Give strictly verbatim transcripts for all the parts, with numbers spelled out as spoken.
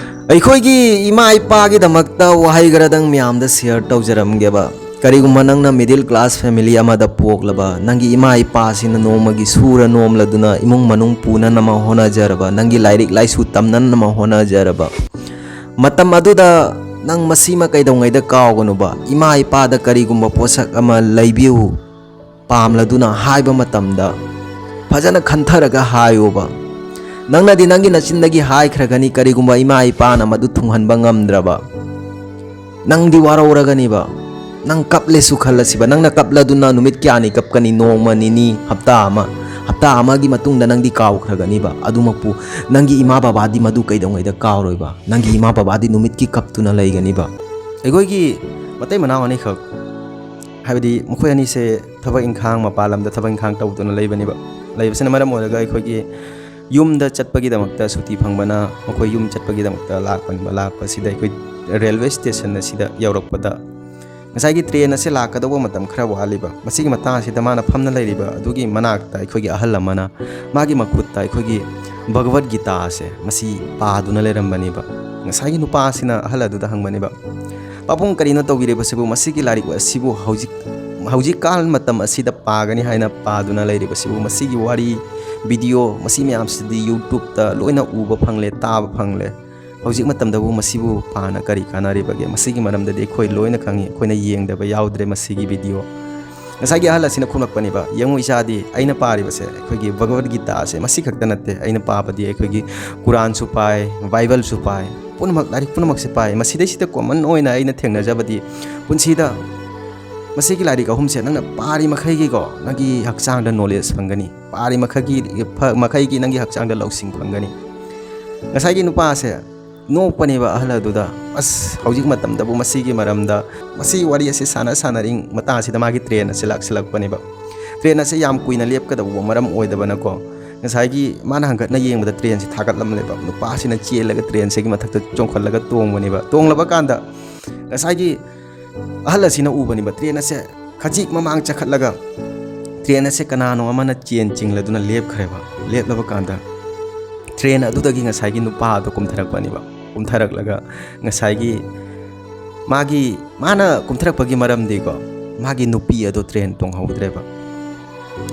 ꯑꯩꯈꯣꯏꯒꯤ ꯏꯃꯥ ꯏꯄꯥꯒꯤꯗꯃꯛꯇ ꯋꯥꯍꯩ ꯈꯔꯗꯪ ꯃꯌꯥꯝꯗ share ꯇꯧꯖꯔꯝꯒꯦꯕ꯫ ꯀꯔꯤꯒꯨꯝꯕ ꯅꯪꯅ middle class family ꯑꯃꯗ ꯄꯣꯛꯂꯕ, ꯅꯪꯒꯤ ꯏꯃꯥ ꯏꯄꯥꯁꯤꯅ ꯅꯣꯡꯃꯒꯤ ꯁꯨꯔ ꯅꯣꯝꯂꯗꯨꯅ ꯏꯃꯨꯡ ꯃꯅꯨꯡ ꯄꯨꯅꯅꯕ ꯍꯣꯠꯅꯖꯔꯕ, ꯅꯪꯒꯤ ꯂꯥꯏꯔꯤꯛ ꯂꯥꯏꯁꯨ ꯇꯝꯅꯅꯕ ꯍꯣꯠꯅꯖꯔꯕ, ꯃꯇꯝ ꯑꯗꯨꯗ ꯅꯪ ꯃꯁꯤꯃ ꯀꯩꯗꯧꯉꯩꯗ ꯀꯥꯎꯒꯅꯨꯕ, ꯏꯃꯥ ꯏꯄꯥꯗ ꯀꯔꯤꯒꯨꯝꯕ ꯄꯣꯠꯁꯛ ꯑꯃ ꯂꯩꯕꯤꯌꯨ ꯄꯥꯝꯂꯗꯨꯅ ꯍꯥꯏꯕ ꯃꯇꯝꯗ ꯐꯖꯅ ꯈꯟꯊꯔꯒ ꯍꯥꯏꯌꯣꯕ꯫ ꯅꯪꯅꯗꯤ ꯅꯪꯒꯤ ꯅꯆꯤꯟꯗꯒꯤ ꯍꯥꯏꯈ꯭ꯔꯒꯅꯤ, ꯀꯔꯤꯒꯨꯝꯕ ꯏꯃꯥ ꯏꯄꯥꯅ ꯃꯗꯨ ꯊꯨꯡꯍꯟꯕ ꯉꯝꯗ꯭ꯔꯕ, ꯅꯪꯗꯤ ꯋꯥꯔꯧꯔꯒꯅꯤꯕ꯫ ꯅꯪ ꯀꯞꯂꯦꯁꯨ ꯈꯜꯂꯁꯤꯕ, ꯅꯪꯅ ꯀꯞꯂꯗꯨꯅ ꯅꯨꯃꯤꯠ ꯀꯌꯥꯅꯤ ꯀꯞꯀꯅꯤ? ꯅꯣꯡꯃ ꯅꯤꯅꯤ, ꯍꯞꯇꯥ ꯑꯃ꯫ ꯍꯞꯇꯥ ꯑꯃꯒꯤ ꯃꯇꯨꯡꯗ ꯅꯪꯗꯤ ꯀꯥꯎꯈ꯭ꯔꯒꯅꯤꯕ꯫ ꯑꯗꯨꯃꯛꯄꯨ ꯅꯪꯒꯤ ꯏꯃꯥ ꯕꯕꯥꯗꯤ ꯃꯗꯨ ꯀꯩꯗꯧꯉꯩꯗ ꯀꯥꯎꯔꯣꯏꯕ? ꯅꯪꯒꯤ ꯏꯃꯥ ꯕꯕꯥꯗꯤ ꯅꯨꯃꯤꯠꯀꯤ ꯀꯞꯇꯨꯅ ꯂꯩꯒꯅꯤꯕ꯫ ꯑꯩꯈꯣꯏꯒꯤ ꯃꯇꯩ ꯃꯅꯥꯎ ꯑꯅꯤꯈꯛ, ꯍꯥꯏꯕꯗꯤ ꯃꯈꯣꯏ ꯑꯅꯤꯁꯦ ꯊꯕꯛ ꯏꯪꯈꯥꯡ, ꯃꯄꯥꯟ ꯂꯝꯗ ꯊꯕꯛ ꯏꯪꯈꯥꯡ ꯇꯧꯗꯨꯅ ꯂꯩꯕꯅꯦꯕ꯫ ꯂꯩꯕꯁꯤꯅ ꯃꯔꯝ ꯑꯣꯏꯔꯒ ꯑꯩꯈꯣꯏꯒꯤ ꯌꯨꯝꯗ ꯆꯠꯄꯒꯤꯗꯃꯛꯇ ꯁꯨꯇꯤ ꯐꯪꯕꯅ, ꯃꯈꯣꯏ ꯌꯨꯝ ꯆꯠꯄꯒꯤꯗꯃꯛꯇ ꯂꯥꯛꯄꯅꯦꯕ꯫ ꯂꯥꯛꯄꯁꯤꯗ ꯑꯩꯈꯣꯏ railway station ꯑꯁꯤꯗ ꯌꯧꯔꯛꯄꯗ ꯉꯁꯥꯏꯒꯤ train ꯑꯁꯦ ꯂꯥꯛꯀꯗꯧꯕ ꯃꯇꯝ ꯈꯔ ꯋꯥꯠꯂꯤꯕ꯫ ꯃꯁꯤꯒꯤ ꯃꯇꯥꯡ ꯑꯁꯤꯗ ꯃꯥꯅ ꯐꯝꯅ ꯂꯩꯔꯤꯕ ꯑꯗꯨꯒꯤ ꯃꯅꯥꯛꯇ ꯑꯩꯈꯣꯏꯒꯤ ꯑꯍꯜ ꯑꯃꯅ ꯃꯥꯒꯤ ꯃꯈꯨꯠꯇ ꯑꯩꯈꯣꯏꯒꯤ ꯚꯒꯕꯠ ꯒꯤꯇꯥ ꯑꯁꯦ ꯃꯁꯤ ꯄꯥꯗꯨꯅ ꯂꯩꯔꯝꯕꯅꯦꯕ꯫ ꯉꯁꯥꯏꯒꯤ ꯅꯨꯄꯥ ꯑꯁꯤꯅ ꯑꯍꯜ ꯑꯗꯨꯗ ꯍꯪꯕꯅꯦꯕ, "ꯄꯥꯕꯨꯡ, ꯀꯔꯤꯅꯣ ꯇꯧꯕꯤꯔꯤꯕꯁꯤꯕꯨ? ꯃꯁꯤꯒꯤ ꯂꯥꯏꯔꯤꯛ ꯑꯁꯤꯕꯨ ꯍꯧꯖꯤꯛ, ꯍꯧꯖꯤꯛꯀꯥꯟ ꯃꯇꯝ ꯑꯁꯤꯗ ꯄꯥꯒꯅꯤ ꯍꯥꯏꯅ ꯄꯥꯗꯨꯅ ꯂꯩꯔꯤꯕꯁꯤꯕꯨ? ꯃꯁꯤꯒꯤ ꯋꯥꯔꯤ video, ꯃꯁꯤ ꯃꯌꯥꯝꯁꯤꯗꯤ YouTube-ꯇ ꯂꯣꯏꯅ ꯎꯕ ꯐꯪꯂꯦ, ꯇꯥꯕ ꯐꯪꯂꯦ꯫ ꯍꯧꯖꯤꯛ ꯃꯇꯝꯗꯕꯨ ꯃꯁꯤꯕꯨ ꯄꯥꯅ ꯀꯔꯤ ꯀꯥꯟꯅꯔꯤꯕꯒꯦ? ꯃꯁꯤꯒꯤ ꯃꯔꯝꯗꯗꯤ ꯑꯩꯈꯣꯏ ꯂꯣꯏꯅ ꯈꯪꯉꯤ, ꯑꯩꯈꯣꯏꯅ ꯌꯦꯡꯗꯕ ꯌꯥꯎꯗ꯭ꯔꯦ ꯃꯁꯤꯒꯤ video"꯫ ꯉꯁꯥꯏꯒꯤ ꯑꯍꯜ ꯑꯁꯤꯅ ꯈꯨꯝꯂꯛꯄꯅꯦꯕ, "ꯌꯦꯡꯉꯨ ꯏꯆꯥꯗꯤ, ꯑꯩꯅ ꯄꯥꯔꯤꯕꯁꯦ ꯑꯩꯈꯣꯏꯒꯤ ꯚꯒꯕꯠ ꯒꯤꯇꯥꯁꯦ ꯃꯁꯤ ꯈꯛꯇ ꯅꯠꯇꯦ, ꯑꯩꯅ ꯄꯥꯕꯗꯤ ꯑꯩꯈꯣꯏꯒꯤ ꯀꯨꯔꯥꯟꯁꯨ ꯄꯥꯏ, ꯕꯥꯏꯕꯜꯁꯨ ꯄꯥꯏ, ꯄꯨꯝꯅꯃꯛ, ꯂꯥꯏꯔꯤꯛ ꯄꯨꯝꯅꯃꯛꯁꯦ ꯄꯥꯏ꯫ ꯃꯁꯤꯗꯩꯁꯤꯗ common ꯑꯣꯏꯅ ꯑꯩꯅ ꯊꯦꯡꯅꯖꯕꯗꯤ ꯄꯨꯟꯁꯤꯗ ꯃꯁꯤꯒꯤ ꯂꯥꯏꯔꯤꯛ ꯑꯍꯨꯝꯁꯦ ꯅꯪꯅ ꯄꯥꯔꯤ ꯃꯈꯩꯒꯤꯀꯣ, ꯅꯪꯒꯤ ꯍꯛꯆꯥꯡꯗ knowledge ꯐꯪꯒꯅꯤ, ꯄꯥꯔꯤ ꯃꯈꯩꯒꯤ, ꯐ-, ꯃꯈꯩꯒꯤ ꯅꯪꯒꯤ ꯍꯛꯆꯥꯡꯗ ꯂꯧꯁꯤꯡ ꯐꯪꯒꯅꯤ"꯫ ꯉꯁꯥꯏꯒꯤ ꯅꯨꯄꯥꯁꯦ ꯅꯣꯛꯄꯅꯦꯕ ꯑꯍꯜ ꯑꯗꯨꯗ꯫ ꯑꯁ, ꯍꯧꯖꯤꯛ ꯃꯇꯝꯗꯕꯨ ꯃꯁꯤꯒꯤ ꯃꯔꯝꯗ, ꯃꯁꯤꯒꯤ ꯋꯥꯔꯤ ꯑꯁꯤ ꯁꯥꯟꯅ ꯁꯥꯟꯅꯔꯤꯉꯩ ꯃꯇꯥꯡ ꯑꯁꯤꯗ ꯃꯥꯒꯤ train ꯑꯁꯤ ꯂꯥꯛꯁꯤꯜꯂꯛꯄꯅꯦꯕ꯫ Train ꯑꯁꯤ ꯌꯥꯝ ꯀꯨꯏꯅ ꯂꯦꯞꯀꯗꯧꯕ ꯃꯔꯝ ꯑꯣꯏꯗꯕꯅꯀꯣ, ꯉꯁꯥꯏꯒꯤ ꯃꯥꯅ ꯍꯟꯒꯠꯅ ꯌꯦꯡꯕꯗ train ꯁꯤ ꯊꯥꯒꯠꯂꯝꯂꯦꯕ꯫ ꯅꯨꯄꯥꯁꯤꯅ ꯆꯦꯜꯂꯒ train ꯁꯤꯒꯤ ꯃꯊꯛꯇ ꯆꯣꯡꯈꯠꯂꯒ ꯇꯣꯡꯕꯅꯦꯕ꯫ ꯇꯣꯡꯂꯕ ꯀꯥꯟꯗ ꯉꯁꯥꯏꯒꯤ ꯑꯍꯜ ꯑꯁꯤꯅ ꯎꯕꯅꯦꯕ, train ꯑꯁꯦ ꯈꯖꯤꯛ ꯃꯃꯥꯡ ꯆꯈꯠꯂꯒ train ꯑꯁꯦ ꯀꯅꯥꯅꯣ ꯑꯃꯅ ꯆꯦꯟ ꯆꯤꯡꯂꯗꯨꯅ ꯂꯦꯞꯈ꯭ꯔꯦꯕ꯫ ꯂꯦꯞꯂꯕ ꯀꯥꯟꯗ train ꯑꯗꯨꯗꯒꯤ ꯉꯁꯥꯏꯒꯤ ꯅꯨꯄꯥ ꯑꯗꯣ ꯀꯨꯝꯊꯔꯛꯄꯅꯦꯕ꯫ ꯀꯨꯝꯊꯔꯛꯂꯒ ꯉꯁꯥꯏꯒꯤ ꯃꯥꯒꯤ, ꯃꯥꯅ ꯀꯨꯝꯊꯔꯛꯄꯒꯤ ꯃꯔꯝꯗꯤꯀꯣ, ꯃꯥꯒꯤ ꯅꯨꯄꯤ ꯑꯗꯣ ꯇ꯭ꯔꯦꯟ ꯇꯣꯡꯍꯧꯗ꯭ꯔꯦꯕ꯫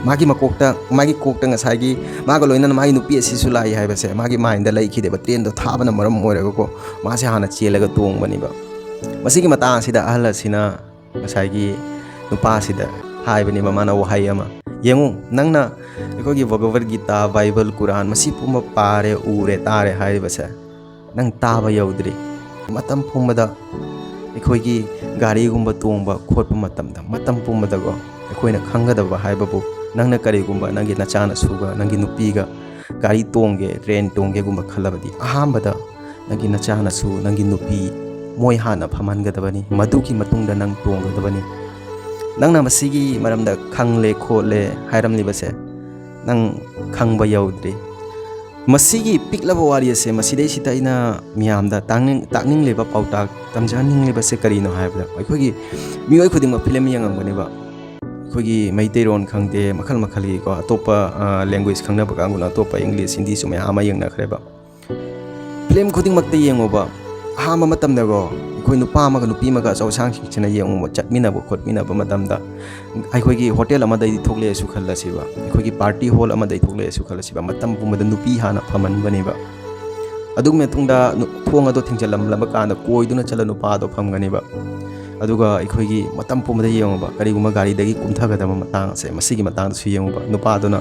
ꯃꯥꯒꯤ ꯃꯀꯣꯛꯇ, ꯃꯥꯒꯤ ꯀꯣꯛꯇ ꯉꯁꯥꯏꯒꯤ ꯃꯥꯒ ꯂꯣꯏꯅꯅ ꯃꯥꯒꯤ ꯅꯨꯄꯤ ꯑꯁꯤꯁꯨ ꯂꯥꯛꯏ ꯍꯥꯏꯕꯁꯦ ꯃꯥꯒꯤ ꯃꯥꯏꯟꯗ ꯂꯩꯈꯤꯗꯦꯕ꯫ ꯇ꯭ꯔꯦꯟꯗꯣ ꯊꯥꯕꯅ ꯃꯔꯝ ꯑꯣꯏꯔꯒꯀꯣ, ꯃꯥꯁꯦ ꯍꯥꯟꯅ ꯆꯦꯜꯂꯒ ꯇꯣꯡꯕꯅꯦꯕ꯫ ꯃꯁꯤꯒꯤ ꯃꯇꯥꯡ ꯑꯁꯤꯗ ꯑꯍꯜ ꯑꯁꯤꯅ ꯉꯁꯥꯏꯒꯤ ꯅꯨꯄꯥꯁꯤꯗ ꯍꯥꯏꯕꯅꯦꯕ ꯃꯥꯅ ꯋꯥꯍꯩ ꯑꯃ, "ꯌꯦꯡꯉꯨ, ꯅꯪꯅ ꯑꯩꯈꯣꯏꯒꯤ ꯚꯒꯕꯠ ꯒꯤꯇꯥ, ꯕꯥꯏꯕꯜ, ꯀꯨꯔꯥꯟ, ꯃꯁꯤ ꯄꯨꯝꯕ ꯄꯥꯔꯦ, ꯎꯔꯦ, ꯇꯥꯔꯦ ꯍꯥꯏꯔꯤꯕꯁꯦ, ꯅꯪ ꯇꯥꯕ ꯌꯧꯗ꯭ꯔꯤ꯫ ꯃꯇꯝ ꯄꯨꯝꯕꯗ ꯑꯩꯈꯣꯏꯒꯤ ꯒꯥꯔꯤꯒꯨꯝꯕ ꯇꯣꯡꯕ ꯈꯣꯠꯄ ꯃꯇꯝꯗ, ꯃꯇꯝ ꯄꯨꯝꯕꯗꯀꯣ, ꯑꯩꯈꯣꯏꯅ ꯈꯪꯒꯗꯕ ꯍꯥꯏꯕꯕꯨ, ꯅꯪꯅ ꯀꯔꯤꯒꯨꯝꯕ ꯅꯪꯒꯤ ꯅꯆꯥꯅꯁꯨꯒ ꯅꯪꯒꯤ ꯅꯨꯄꯤꯒ ꯒꯥꯔꯤ ꯇꯣꯡꯒꯦ, ꯇ꯭ꯔꯦꯟ ꯇꯣꯡꯒꯦꯒꯨꯝꯕ ꯈꯜꯂꯕꯗꯤ, ꯑꯍꯥꯟꯕꯗ ꯅꯪꯒꯤ ꯅꯆꯥꯅꯁꯨ, ꯅꯪꯒꯤ ꯅꯨꯄꯤ, ꯃꯣꯏ ꯍꯥꯟꯅ ꯐꯝꯍꯟꯒꯗꯕꯅꯤ꯫ ꯃꯗꯨꯒꯤ ꯃꯇꯨꯡꯗ ꯅꯪ ꯇꯣꯡꯒꯗꯕꯅꯤ꯫ ꯅꯪꯅ ꯃꯁꯤꯒꯤ ꯃꯔꯝꯗ ꯈꯪꯂꯦ ꯈꯣꯠꯂꯦ ꯍꯥꯏꯔꯝꯂꯤꯕꯁꯦ, ꯅꯪ ꯈꯪꯕ ꯌꯧꯗ꯭ꯔꯤ꯫" ꯃꯁꯤꯒꯤ ꯄꯤꯛꯂꯕ ꯋꯥꯔꯤ ꯑꯁꯦ ꯃꯁꯤꯗꯩꯁꯤꯗ ꯑꯩꯅ ꯃꯤꯌꯥꯝꯗ ꯇꯥꯛꯅꯤꯡ-, ꯇꯥꯛꯅꯤꯡꯂꯤꯕ ꯄꯥꯎꯇꯥꯛ ꯇꯝꯖꯍꯟꯅꯤꯡꯂꯤꯕꯁꯦ ꯀꯔꯤꯅꯣ ꯍꯥꯏꯕꯗ, ꯑꯩꯈꯣꯏꯒꯤ ꯃꯤꯑꯣꯏ ꯈꯨꯗꯤꯡꯃꯛ ꯐꯤꯂꯝ ꯌꯦꯡꯉꯝꯒꯅꯦꯕ꯫ ꯑꯩꯈꯣꯏꯒꯤ ꯃꯩꯇꯩꯔꯣꯟ ꯈꯪꯗꯦ, ꯃꯈꯜ ꯃꯈꯜꯒꯤꯀꯣ, ꯑꯇꯣꯞꯄ, ꯑ, ꯂꯦꯡꯒ꯭ꯋꯦꯖ ꯈꯪꯅꯕ ꯀꯥꯡꯕꯨꯅ ꯑꯇꯣꯞꯄ ꯏꯪꯂꯤꯁ, ꯍꯤꯟꯗꯤꯁꯨ ꯃꯌꯥꯝ ꯑꯃ ꯌꯦꯡꯅꯈ꯭ꯔꯦꯕ꯫ ꯐꯤꯂꯝ ꯈꯨꯗꯤꯡꯃꯛꯇ ꯌꯦꯡꯉꯣꯕ, ꯑꯍꯥꯟꯕ ꯃꯇꯝꯗꯀꯣ, ꯑꯩꯈꯣꯏ ꯅꯨꯄꯥ ꯑꯃꯒ ꯅꯨꯄꯤ ꯑꯃꯒ ꯑꯆꯧ ꯑꯁꯥꯡꯁꯤꯡꯁꯤꯅ ꯌꯦꯡꯉꯨꯕ, ꯆꯠꯃꯤꯟꯅꯕ ꯈꯣꯠꯃꯤꯟꯅꯕ ꯃꯇꯝꯗ, ꯑꯩꯈꯣꯏꯒꯤ ꯍꯣꯇꯦꯜ ꯑꯃꯗꯒꯤ ꯊꯣꯛꯂꯛꯑꯦꯁꯨ ꯈꯜꯂꯁꯤꯕ, ꯑꯩꯈꯣꯏꯒꯤ ꯄꯥꯔꯇꯤ ꯍꯣꯜ ꯑꯃꯗꯒꯤ ꯊꯣꯛꯂꯛꯑꯦꯁꯨ ꯈꯜꯂꯁꯤꯕ, ꯃꯇꯝ ꯄꯨꯝꯕꯗ ꯅꯨꯄꯤ ꯍꯥꯟꯅ ꯐꯝꯍꯟꯕꯅꯦꯕ꯫ ꯑꯗꯨꯒꯤ ꯃꯇꯨꯡꯗ ꯅꯨ-, ꯊꯣꯡ ꯑꯗꯣ ꯊꯤꯡꯖꯤꯜꯂꯝꯂꯕ ꯀꯥꯟꯗ ꯀꯣꯏꯗꯨꯅ ꯆꯠꯂ ꯅꯨꯄꯥ ꯑꯗꯣ ꯐꯝꯒꯅꯦꯕ꯫ ꯑꯗꯨꯒ ꯑꯩꯈꯣꯏꯒꯤ ꯃꯇꯝ ꯄꯨꯝꯕꯗ ꯌꯦꯡꯉꯨꯕ, ꯀꯔꯤꯒꯨꯝꯕ ꯒꯥꯔꯤꯗꯒꯤ ꯀꯨꯝꯊꯒꯗꯕ ꯃꯇꯥꯡ ꯑꯁꯦ, ꯃꯁꯤꯒꯤ ꯃꯇꯥꯡꯗꯁꯨ ꯌꯦꯡꯉꯨꯕ, ꯅꯨꯄꯥꯗꯨꯅ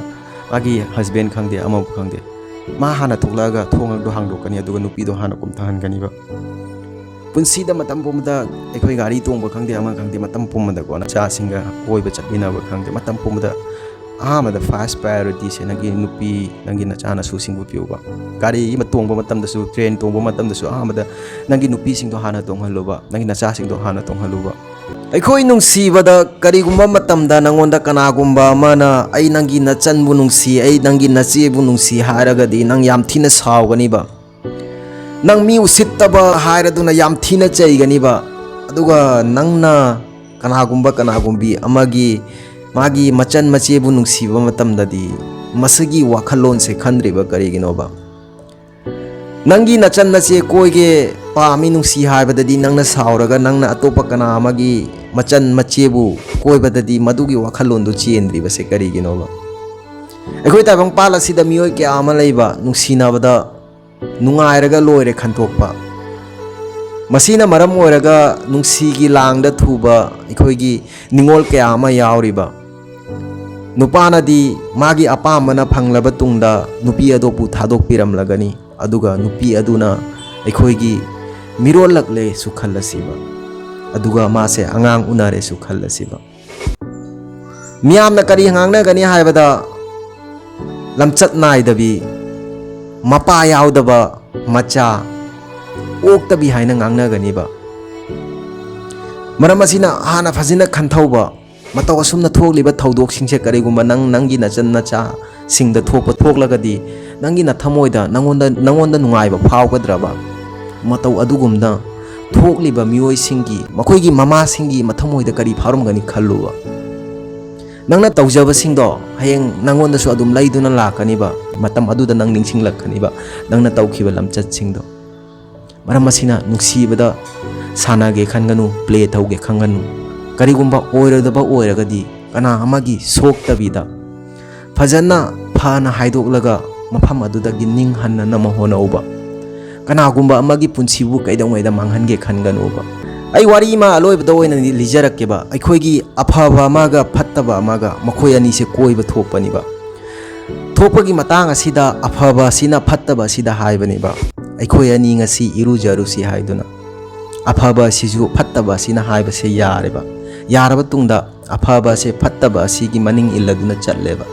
ꯃꯥꯒꯤ ꯍꯁꯕꯦꯟ ꯈꯪꯗꯦ, ꯑꯃꯕꯨ ꯈꯪꯗꯦ, ꯃꯥ ꯍꯥꯟꯅ ꯊꯣꯛꯂꯛꯑꯒ ꯊꯣꯡ ꯑꯗꯨ ꯍꯥꯡꯗꯣꯛꯀꯅꯤ, ꯑꯗꯨꯒ ꯅꯨꯄꯤꯗꯣ ꯍꯥꯟꯅ ꯀꯨꯝꯊꯍꯟꯒꯅꯤꯕ꯫ ꯄꯨꯟꯁꯤꯗ ꯃꯇꯝ ꯄꯨꯝꯕꯗ ꯑꯩꯈꯣꯏ ꯒꯥꯔꯤ ꯇꯣꯡꯕ ꯈꯪꯗꯦ, ꯑꯃ ꯈꯪꯗꯦ, ꯃꯇꯝ ꯄꯨꯝꯕꯗꯀꯣ, ꯅꯆꯥꯁꯤꯡꯒ ꯀꯣꯏꯕ ꯆꯠꯃꯤꯟꯅꯕ ꯈꯪꯗꯦ, ꯃꯇꯝ ꯄꯨꯝꯕꯗ ꯑꯍꯥꯟꯕꯗ ꯐꯥꯔꯁ ꯄ꯭ꯔꯥꯏꯌꯣꯔꯤꯇꯤꯁꯦ ꯅꯪꯒꯤ ꯅꯨꯄꯤ, ꯅꯪꯒꯤ ꯅꯆꯥꯅꯁꯨꯁꯤꯡꯕꯨ ꯄꯤꯌꯨꯕ꯫ ꯒꯥꯔꯤ ꯑꯃ ꯇꯣꯡꯕ ꯃꯇꯝꯗꯁꯨ, ꯇ꯭ꯔꯦꯟ ꯇꯣꯡꯕ ꯃꯇꯝꯗꯁꯨ ꯑꯍꯥꯟꯕꯗ ꯅꯪꯒꯤ ꯅꯨꯄꯤꯁꯤꯡꯗꯣ ꯍꯥꯟꯅ ꯇꯣꯡꯍꯜꯂꯨꯕ, ꯅꯪꯒꯤ ꯅꯆꯥꯁꯤꯡꯗꯣ ꯍꯥꯟꯅ ꯇꯣꯡꯍꯜꯂꯨꯕ꯫ ꯑꯩꯈꯣꯏ ꯅꯨꯡꯁꯤꯕꯗ ꯀꯔꯤꯒꯨꯝꯕ ꯃꯇꯝꯗ ꯅꯉꯣꯟꯗ ꯀꯅꯥꯒꯨꯝꯕ ꯑꯃꯅ, "ꯑꯩ ꯅꯪꯒꯤ ꯅꯆꯟꯕꯨ ꯅꯨꯡꯁꯤ, ꯑꯩ ꯅꯪꯒꯤ ꯅꯆꯦꯕꯨ ꯅꯨꯡꯁꯤ" ꯍꯥꯏꯔꯒꯗꯤ, ꯅꯪ ꯌꯥꯝ ꯊꯤꯅ ꯁꯥꯎꯒꯅꯤꯕ꯫ ꯅꯪ ꯃꯤ ꯎꯁꯤꯠꯇꯕ ꯍꯥꯏꯔꯗꯨꯅ ꯌꯥꯝ ꯊꯤꯅ ꯆꯩꯒꯅꯤꯕ꯫ ꯑꯗꯨꯒ ꯅꯪꯅ ꯀꯅꯥꯒꯨꯝꯕ ꯀꯅꯥꯒꯨꯝꯕꯤ ꯑꯃꯒꯤ, ꯃꯥꯒꯤ ꯃꯆꯟ ꯃꯆꯦꯕꯨ ꯅꯨꯡꯁꯤꯕ ꯃꯇꯝꯗꯗꯤ, ꯃꯁꯤꯒꯤ ꯋꯥꯈꯜꯂꯣꯟꯁꯦ ꯈꯟꯗ꯭ꯔꯤꯕ ꯀꯔꯤꯒꯤꯅꯣꯕ? ꯅꯪꯒꯤ ꯅꯆꯟ ꯅꯆꯦ ꯀꯣꯏꯒꯦ ꯄꯥꯝꯃꯤ ꯅꯨꯡꯁꯤ ꯍꯥꯏꯕꯗꯗꯤ ꯅꯪꯅ ꯁꯥꯎꯔꯒ ꯅꯪꯅ ꯑꯇꯣꯞꯄ ꯀꯅꯥ ꯑꯃꯒꯤ ꯃꯆꯟ ꯃꯆꯦꯕꯨ ꯀꯣꯏꯕꯗꯗꯤ ꯃꯗꯨꯒꯤ ꯋꯥꯈꯜꯂꯣꯟꯗꯨ ꯆꯦꯟꯗ꯭ꯔꯤꯕꯁꯦ ꯀꯔꯤꯒꯤꯅꯣꯕ? ꯑꯩꯈꯣꯏ ꯇꯥꯏꯕꯪꯄꯥꯜ ꯑꯁꯤꯗ ꯃꯤꯑꯣꯏ ꯀꯌꯥ ꯑꯃ ꯂꯩꯕ, ꯅꯨꯡꯁꯤꯅꯕꯗ ꯅꯨꯡꯉꯥꯏꯔꯒ ꯂꯣꯏꯔꯦ ꯈꯟꯊꯣꯛꯄ꯫ ꯃꯁꯤꯅ ꯃꯔꯝ ꯑꯣꯏꯔꯒ ꯅꯨꯡꯁꯤꯒꯤ ꯂꯥꯡꯗ ꯊꯨꯕ ꯑꯩꯈꯣꯏꯒꯤ ꯅꯤꯡꯉꯣꯜ ꯀꯌꯥ ꯑꯃ ꯌꯥꯎꯔꯤꯕ꯫ ꯅꯨꯄꯥꯅꯗꯤ ꯃꯥꯒꯤ ꯑꯄꯥꯝꯕꯅ ꯐꯪꯂꯕ ꯇꯨꯡꯗ ꯅꯨꯄꯤ ꯑꯗꯨꯕꯨ ꯊꯥꯗꯣꯛꯄꯤꯔꯝꯂꯒꯅꯤ, ꯑꯗꯨꯒ ꯅꯨꯄꯤ ꯑꯗꯨꯅ ꯑꯩꯈꯣꯏꯒꯤ ꯃꯤꯔꯣꯜꯂꯛꯂꯦꯁꯨ ꯈꯜꯂꯁꯤꯕ, ꯑꯗꯨꯒ ꯃꯥꯁꯦ ꯑꯉꯥꯡ ꯎꯅꯔꯦꯁꯨ ꯈꯜꯂꯁꯤꯕ꯫ ꯃꯤꯌꯥꯝꯅ ꯀꯔꯤ ꯉꯥꯡꯅꯒꯅꯤ ꯍꯥꯏꯕꯗ, ꯂꯝꯆꯠ ꯅꯥꯏꯗꯕꯤ, ꯃꯄꯥ ꯌꯥꯎꯗꯕ ꯃꯆꯥ, ꯑꯣꯛꯇꯕꯤ ꯍꯥꯏꯅ ꯉꯥꯡꯅꯒꯅꯤꯕ꯫ ꯃꯔꯝ ꯑꯁꯤꯅ ꯍꯥꯟꯅ ꯐꯖꯅ ꯈꯟꯊꯧꯕ, ꯃꯇꯧ ꯑꯁꯨꯝꯅ ꯊꯣꯛꯂꯤꯕ ꯊꯧꯗꯣꯛꯁꯤꯡꯁꯦ ꯀꯔꯤꯒꯨꯝꯕ ꯅꯪ ꯅꯪꯒꯤ ꯅꯆꯟ ꯅꯆꯥꯁꯤꯡꯗ ꯊꯣꯛꯄ ꯊꯣꯛꯂꯒꯗꯤ, ꯅꯪꯒꯤ ꯅꯊꯃꯣꯏꯗ ꯅꯪꯉꯣꯟꯗ, ꯅꯪꯉꯣꯟꯗ ꯅꯨꯡꯉꯥꯏꯕ ꯐꯥꯎꯒꯗ꯭ꯔꯕ? ꯃꯇꯧ ꯑꯗꯨꯒꯨꯝꯅ ꯊꯣꯛꯂꯤꯕ ꯃꯤꯑꯣꯏꯁꯤꯡꯒꯤ, ꯃꯈꯣꯏꯒꯤ ꯃꯃꯥꯁꯤꯡꯒꯤ ꯃꯊꯃꯣꯏꯗ ꯀꯔꯤ ꯐꯥꯎꯔꯝꯒꯅꯤ ꯈꯜꯂꯨꯕ꯫ ꯅꯪꯅ ꯇꯧꯖꯕꯁꯤꯡꯗꯣ ꯍꯌꯦꯡ ꯅꯪꯉꯣꯟꯗꯁꯨ ꯑꯗꯨꯝ ꯂꯩꯗꯨꯅ ꯂꯥꯛꯀꯅꯤꯕ, ꯃꯇꯝ ꯑꯗꯨꯗ ꯅꯪ ꯅꯤꯡꯁꯤꯡꯂꯛꯀꯅꯤꯕ, ꯅꯪꯅ ꯇꯧꯈꯤꯕ ꯂꯝꯆꯠꯁꯤꯡꯗꯣ꯫ ꯃꯔꯝ ꯑꯁꯤꯅ ꯅꯨꯡꯁꯤꯕꯗ ꯁꯥꯟꯅꯒꯦ ꯈꯟꯒꯅꯨ, ꯄ꯭ꯂꯦ ꯇꯧꯒꯦ ꯈꯟꯒꯅꯨ꯫ ꯀꯔꯤꯒꯨꯝꯕ ꯑꯣꯏꯔꯣꯏꯗꯕ ꯑꯣꯏꯔꯒꯗꯤ ꯀꯅꯥ ꯑꯃꯒꯤ ꯁꯣꯛꯇꯕꯤꯗ ꯐꯖꯅ ꯐꯅ ꯍꯥꯏꯗꯣꯛꯂꯒ ꯃꯐꯝ ꯑꯗꯨꯗꯒꯤ ꯅꯤꯡ ꯍꯟꯅꯅꯕ ꯍꯣꯠꯅꯧꯕ꯫ ꯀꯅꯥꯒꯨꯝꯕ ꯑꯃꯒꯤ ꯄꯨꯟꯁꯤꯕꯨ ꯀꯩꯗꯧꯉꯩꯗ ꯃꯥꯡꯍꯟꯒꯦ ꯈꯟꯒꯅꯨꯕ꯫ ꯑꯩ ꯋꯥꯔꯤ ꯑꯃ ꯑꯂꯣꯏꯕꯗ ꯑꯣꯏꯅ ꯂꯤꯖꯔꯛꯀꯦꯕ꯫ ꯑꯩꯈꯣꯏꯒꯤ ꯑꯐꯕ ꯑꯃꯒ ꯐꯠꯇꯕ ꯑꯃꯒ, ꯃꯈꯣꯏ ꯑꯅꯤꯁꯦ ꯀꯣꯏꯕ ꯊꯣꯛꯄꯅꯤꯕ꯫ ꯊꯣꯛꯄꯒꯤ ꯃꯇꯥꯡ ꯑꯁꯤꯗ ꯑꯐꯕ ꯑꯁꯤꯅ ꯐꯠꯇꯕ ꯑꯁꯤꯗ ꯍꯥꯏꯕꯅꯦꯕ, "ꯑꯩꯈꯣꯏ ꯑꯅꯤ ꯉꯁꯤ ꯏꯔꯨꯖꯔꯨꯁꯤ" ꯍꯥꯏꯗꯨꯅ꯫ ꯑꯐꯕ ꯑꯁꯤꯁꯨ ꯐꯠꯇꯕ ꯑꯁꯤꯅ ꯍꯥꯏꯕꯁꯦ ꯌꯥꯔꯦꯕ꯫ ꯌꯥꯔꯕ ꯇꯨꯡꯗ ꯑꯐꯕ ꯑꯁꯦ ꯐꯠꯇꯕ ꯑꯁꯤꯒꯤ ꯃꯅꯤꯡ ꯏꯜꯂꯗꯨꯅ ꯆꯠꯂꯦꯕ꯫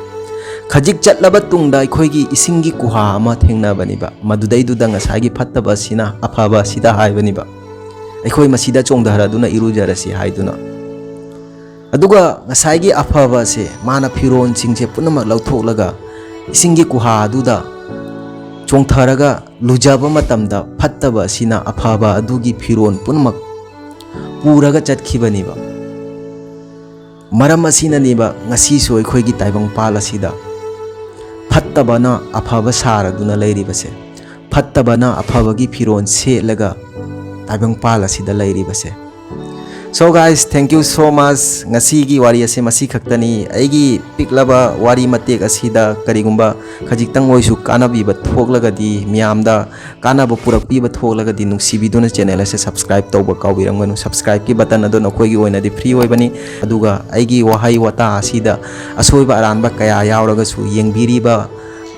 ꯈꯖꯤꯛ ꯆꯠꯂꯕ ꯇꯨꯡꯗ ꯑꯩꯈꯣꯏꯒꯤ ꯏꯁꯤꯡꯒꯤ ꯒꯨꯍꯥ ꯑꯃ ꯊꯦꯡꯅꯕꯅꯦꯕ꯫ ꯃꯗꯨꯗꯩꯗꯨꯗ ꯉꯁꯥꯏꯒꯤ ꯐꯠꯇꯕ ꯑꯁꯤꯅ ꯑꯐꯕ ꯑꯁꯤꯗ ꯍꯥꯏꯕꯅꯦꯕ, "ꯑꯩꯈꯣꯏ ꯃꯁꯤꯗ ꯆꯣꯡꯊꯔꯗꯨꯅ ꯏꯔꯨꯖꯔꯁꯤ" ꯍꯥꯏꯗꯨꯅ꯫ ꯑꯗꯨꯒ ꯉꯁꯥꯏꯒꯤ ꯑꯐꯕ ꯑꯁꯦ ꯃꯥꯅ ꯐꯤꯔꯣꯟꯁꯤꯡꯁꯦ ꯄꯨꯝꯅꯃꯛ ꯂꯧꯊꯣꯛꯂꯒ ꯏꯁꯤꯡꯒꯤ ꯒꯨꯍꯥ ꯑꯗꯨꯗ ꯆꯣꯡꯊꯔꯒ ꯂꯨꯖꯕ ꯃꯇꯝꯗ ꯐꯠꯇꯕ ꯑꯁꯤꯅ ꯑꯐꯕ ꯑꯗꯨꯒꯤ ꯐꯤꯔꯣꯟ ꯄꯨꯝꯅꯃꯛ ꯄꯨꯔꯒ ꯆꯠꯈꯤꯕꯅꯦꯕ꯫ ꯃꯔꯝ ꯑꯁꯤꯅꯅꯦꯕ ꯉꯁꯤꯁꯨ ꯑꯩꯈꯣꯏꯒꯤ ꯇꯥꯏꯕꯪꯄꯥꯜ ꯑꯁꯤꯗ ꯐꯠꯇꯕꯅ ꯑꯐꯕ ꯁꯥꯔꯗꯨꯅ ꯂꯩꯔꯤꯕꯁꯦ꯫ ꯐꯠꯇꯕꯅ ꯑꯐꯕꯒꯤ ꯐꯤꯔꯣꯜ ꯁꯦꯠꯂꯒ ꯇꯥꯏꯕꯪꯄꯥꯜ ꯑꯁꯤꯗ ꯂꯩꯔꯤꯕꯁꯦ꯫ So guys, thank you so much. ꯉꯁꯤꯒꯤ ꯋꯥꯔꯤ ꯑꯁꯤ ꯃꯁꯤ ꯈꯛꯇꯅꯤ꯫ ꯑꯩꯒꯤ ꯄꯤꯛꯂꯕ ꯋꯥꯔꯤ ꯃꯇꯦꯛ ꯑꯁꯤꯗ ꯀꯔꯤꯒꯨꯝꯕ ꯈꯖꯤꯛꯇꯪ ꯑꯣꯏꯁꯨ ꯀꯥꯟꯅꯕꯤꯕ ꯊꯣꯛꯂꯒꯗꯤ, ꯃꯤꯌꯥꯝꯗ ꯀꯥꯟꯅꯕ ꯄꯨꯔꯛꯄꯤꯕ ꯊꯣꯛꯂꯒꯗꯤ, ꯅꯨꯡꯁꯤꯕꯤꯗꯨꯅ channel ꯑꯁꯦ subscribe ꯇꯧꯕ ꯀꯥꯎꯕꯤꯔꯝꯒꯅꯨ꯫ Subscribe ꯀꯤ button ꯑꯗꯨ ꯅꯈꯣꯏꯒꯤ ꯑꯣꯏꯅꯗꯤ free ꯑꯣꯏꯕꯅꯤ꯫ ꯑꯗꯨꯒ ꯑꯩꯒꯤ ꯋꯥꯍꯩ ꯋꯥꯇꯥ ꯑꯁꯤꯗ ꯑꯁꯣꯏꯕ ꯑꯔꯥꯟꯕ ꯀꯌꯥ ꯌꯥꯎꯔꯒꯁꯨ, ꯌꯦꯡꯕꯤꯔꯤꯕ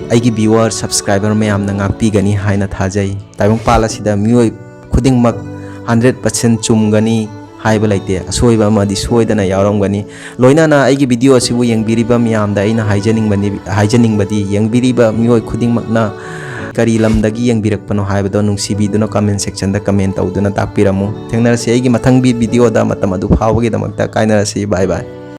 ꯑꯩꯒꯤ viewer, subscriber ꯃꯌꯥꯝꯅ ꯉꯥꯛꯄꯤꯒꯅꯤ ꯍꯥꯏꯅ ꯊꯥꯖꯩ꯫ ꯇꯥꯏꯕꯪꯄꯥꯜ ꯑꯁꯤꯗ ꯃꯤꯑꯣꯏ ꯈꯨꯗꯤꯡꯃꯛ hundred percent ꯆꯨꯝꯒꯅꯤ ꯍꯥꯏꯕ ꯂꯩꯇꯦ, ꯑꯁꯣꯏꯕ ꯑꯃꯗꯤ ꯁꯣꯏꯗꯅ ꯌꯥꯎꯔꯝꯒꯅꯤ꯫ ꯂꯣꯏꯅꯅ ꯑꯩꯒꯤ video ꯑꯁꯤꯕꯨ ꯌꯦꯡꯕꯤꯔꯤꯕ ꯃꯤꯌꯥꯝꯗ ꯑꯩꯅ ꯍꯥꯏꯖꯅꯤꯡꯕꯅꯤ, ꯍꯥꯏꯖꯅꯤꯡꯕꯗꯤ, ꯌꯦꯡꯕꯤꯔꯤꯕ ꯃꯤꯑꯣꯏ ꯈꯨꯗꯤꯡꯃꯛꯅ ꯀꯔꯤ ꯂꯝꯗꯒꯤ ꯌꯦꯡꯕꯤꯔꯛꯄꯅꯣ ꯍꯥꯏꯕꯗꯣ ꯅꯨꯡꯁꯤꯕꯤꯗꯨꯅ comment section ꯗ comment ꯇꯧꯗꯨꯅ ꯇꯥꯛꯄꯤꯔꯝꯃꯨ꯫ ꯊꯦꯡꯅꯔꯁꯤ ꯑꯩꯒꯤ ꯃꯊꯪꯒꯤ video ꯗ꯫ ꯃꯇꯝ ꯑꯗꯨ ꯐꯥꯎꯕꯒꯤꯗꯃꯛꯇ ꯀꯥꯏꯅꯔꯁꯤ꯫ Bye bye꯫